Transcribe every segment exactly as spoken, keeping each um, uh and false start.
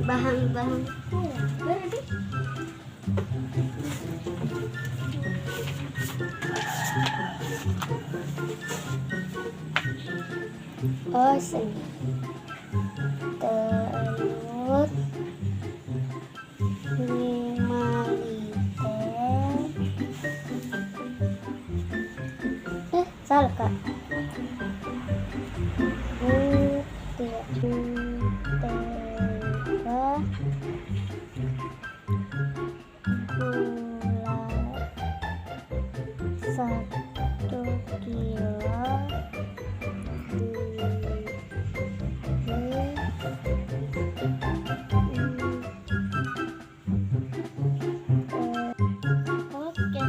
Bahan-bahan. Oh, sini. Telur. Lima liter. Eh, salah, Kak. Bu-, tiga, tiga, gula satu kilo. Oke.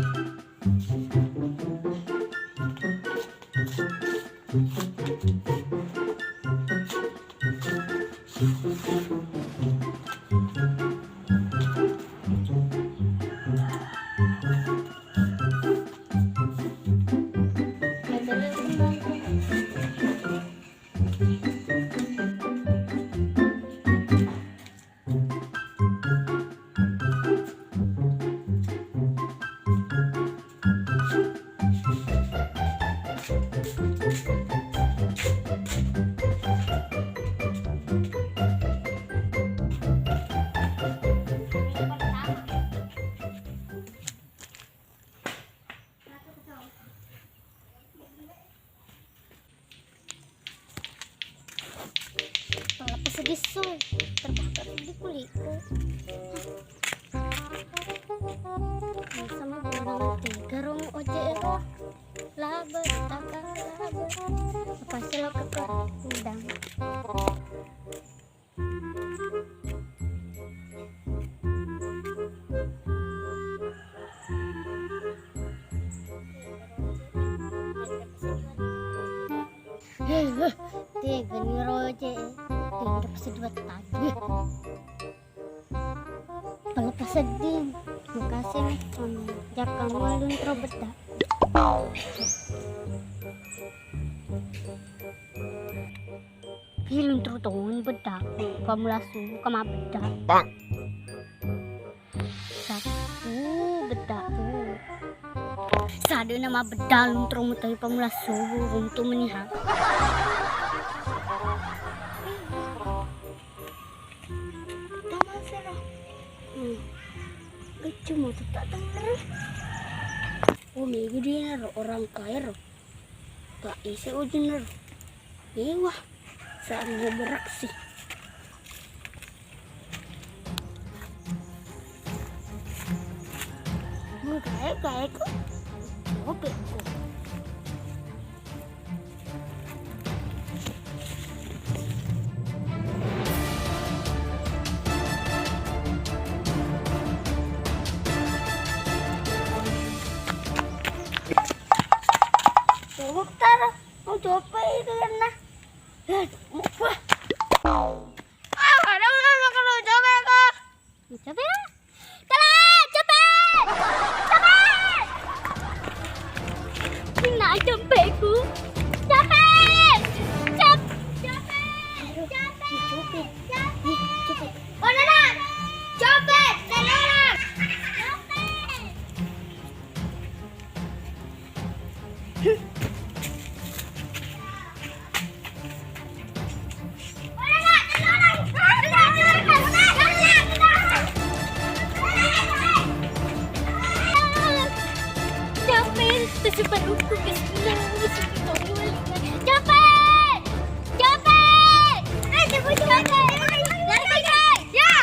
Pala paseddi so, terbakar di kulitku. Bisa mah guna nanti garung ojek ero. Laber, takang laber. Apa sih lo ke udang? Heh, heh, tega ni roje, tega pas dua tadi. Pala pasedding, makasih nih, jakka mualun tro betta. Ih, luntur tongeng bedda. Pamula subuh ka mabbedda. Sappu bedda. Sadena mabbedda luntur mutai pamula subuh runtu meniha. Tamasero. Hmm. Cuma tetap denger. Oh, mega dia orang kaya ro. Pak ise ujung ro. Ewa. Saatnya beraksi. Mengkae-kae ku. Oke ku. Tunggu taro. Mau coba itu karena. Eh, mau apa? Ah, ada orang makan lo, coba kok. Coba ya. Tara, coba. Coba. Sini aja, Peku. Coba. Coba. Coba. Coba. Coba. Oh, Nana. Coba, Nana. Coba. Capek, tersebar hukum ke semua. Capek! Capek! Eh, cepet, cepet. Lari, lari. Ya!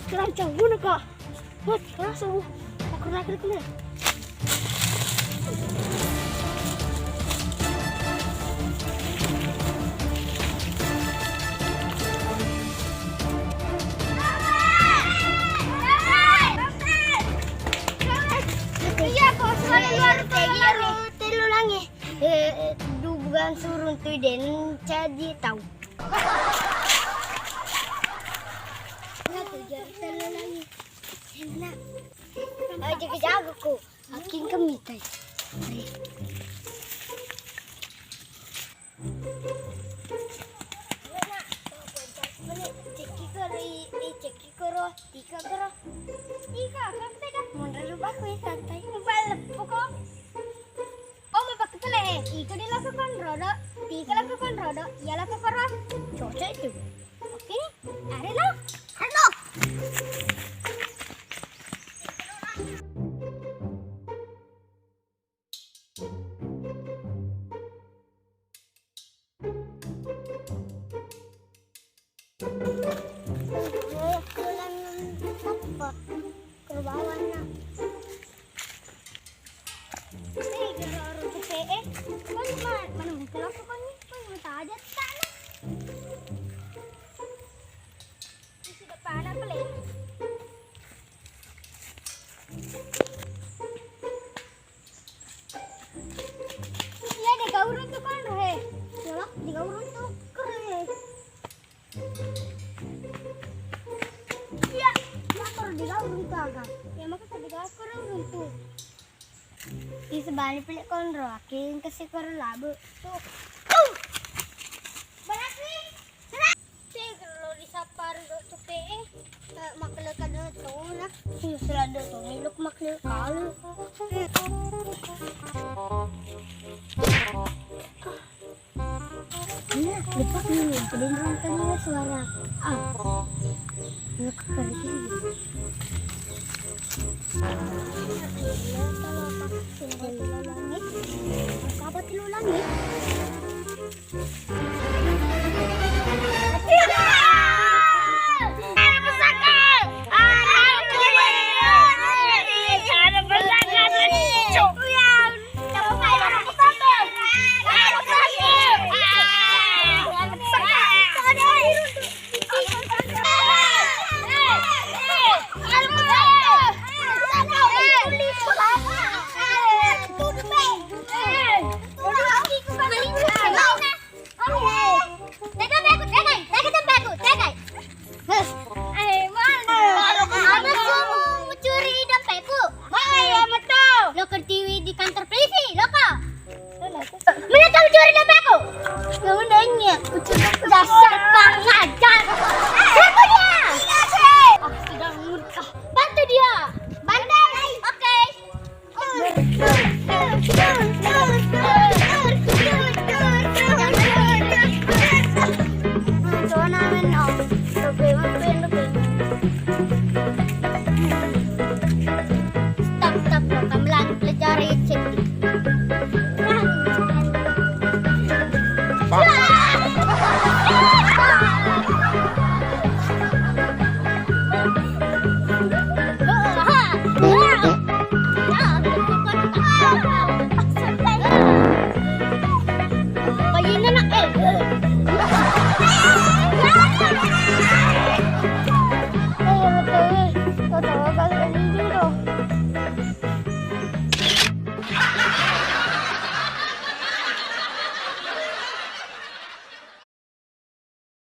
Terancam guna, Kak. Wah, langsung. Aku lagi kena. Iya, kok selalu luar telu langi. Eh, eh, dubukan surung tu den caji tau. Nah, tujuh telu langi. Enak. Eh, Tiga jago ku. Aking kemitai. Cekki koro i, i cekki koro, tika koro. Ika, kan beda. Mundur lupa ku santai. Balik pokok. Oh, mau pakai pele, eh. Iko di lakukan rodo, tika lakukan rodo, iya lakukan rodo. Cocok itu. Oke, are lo. Are lo. Ke bawah, nak. Eh, gara-gara C P E, kan ma-, mana mungkin aku kan nih, kan mau tajat sana. Di sini depan apa lagi? Iya, de gaurun tu kan, he. Iya, de gaurun tu, keren. Iya, motor di gaurun tu, aga. Ya, maka tadi gaurun tu. Di sebalik pelik konro, aking kasih koro labu. Tuh. Tuh. Berhasil. Te, kalau disappar do tu pe, eh, makkeleka do tona. Iya, sela do tona, ilok makkeleka lu. Iya, lupa nih, kedengeran kan ya suara. Ah. Ilok pergi. Apa tilu langit? Tega beko, tega, tega tempeku, tega. Heh, eh, mana? Apa kamu mencuri dompetku? Mana ya, betul? Lo ke T V di kantor polisi, lo kok? Mana kamu curi dompetku? Kamu nanya, dasar kurang ajar. Siapa dia? Ah, sudah murka. Bantu dia. Bantai. Oke. Stop, stop, stop. Kamu lagi pelajari cek.